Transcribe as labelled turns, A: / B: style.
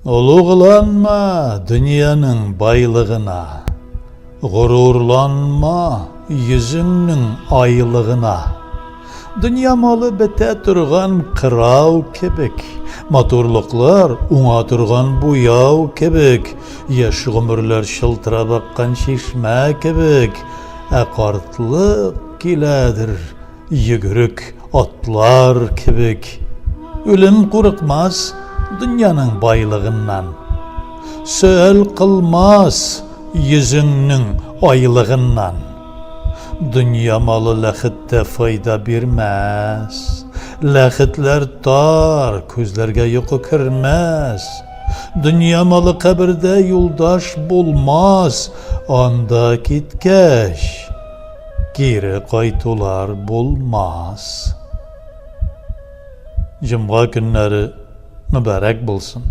A: Олугланма дөньяның байлыгына, Горурланма йөзеңнең айлыгына. Дөнья малы бетә торган кырау кебек, Матурлыклар уңа торган буяу кебек, Яшь гомерләр чылтырап аккан чишмә кебек, Ә картлык киләдер Йөгерек атлар кебек. Үлем курыкмас дөньяның байлыгыннан. Сөаль кылмас йөзеңнең айлыгыннан. Дөнья малы ләхеттә файда бирмәс. Ләхетләр тар, күзләргә йокы кермәс. Дөнья малы кабердә юлдаш булмас, анда киткәч. Кире кайтулар булмас. Җомга көннәре мөбарәк булсын!